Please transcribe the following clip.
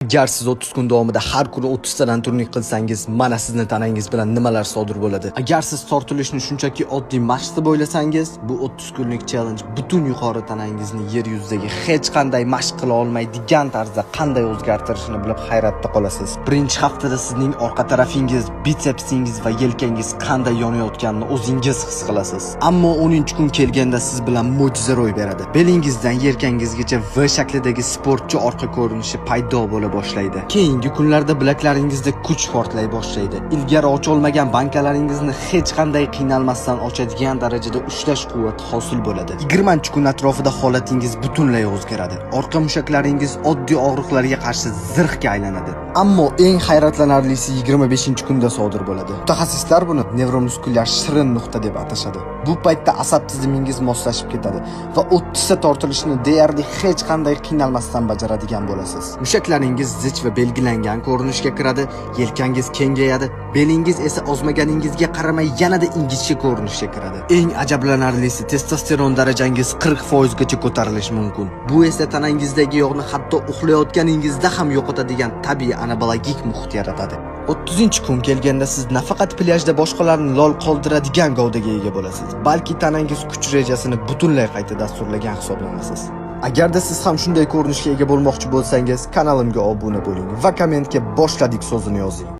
Agar siz 30 kun davomida har kuni 30 tadan turnik qilsangiz, mana sizni tanangiz bilan nimalar sodir bo'ladi. Agar siz tortilishni shunchaki oddiy mashq deb o'ylasangiz, bu 30 kunlik challenge butun yuqori tanangizni yer yuzidagi hech qanday mashq qila olmaydigan tarzda qanday o'zgartirishini bilib hayratda qolasiz. Birinchi haftada sizning orqa tarafingiz, bitsepsingiz va yelkangiz qanday yonayotganini o'zingiz his qilasiz. Ammo 10-kun kelganda siz bilan mo'jiza ro'y beradi. Belingizdan yelkangizgacha V shaklidagi sportchi orqa ko'rinishi paydo bo'la boshlaydi. Keyingi kunlarda bilaklaringizda kuch portlay boshlaydi. Ilgari ocholmagan bankalaringizni hech qanday qiynalmasdan ochadigan darajada ushlash quvvati hosil bo'ladi. 20-kun atrofida holatingiz butunlay o'zgaradi. Orqa mushaklaringiz oddiy og'riqlarga qarshi zirhga aylanadi. Ammo eng hayratlanarlisi 25-kunda sodir bo'ladi. Mutaxassislar buni nevromuskulyar shirin nuqta deb atashadi. Bu paytda asab tizimingiz moslashib ketadi va 30 ta tortilishni deyarli hech qanday qiynalmasdan bajaradigan bo'lasiz. Mushaklaringiz zich va belgilangan ko'rinishga kiradi, yelkangiz kengayadi, belingiz esa ozmaganingizga qaramay yanada ingichka ko'rinishga kiradi. Eng ajablanarlisi, testosteron darajangiz 40% gacha ko'tarilishi mumkin. Bu esa tanangizdagi yog'ni hatto uxlayotganingizda ham yo'qotadigan tabiiy anabologik muhit yaratadi. 30-kun kelganda siz nafaqat plyajda boshqalarni lol qoldiradigan gavdaga ega bo'lasiz, balki tanangiz kuch rejasini butunlay qayta dasturlagan hisoblanasiz. Agarda siz ham shunday ko'rinishga ega bo'lmoqchi bo'lsangiz, kanalimga obuna bo'ling va kommentga "Boshladik" so'zini yozing.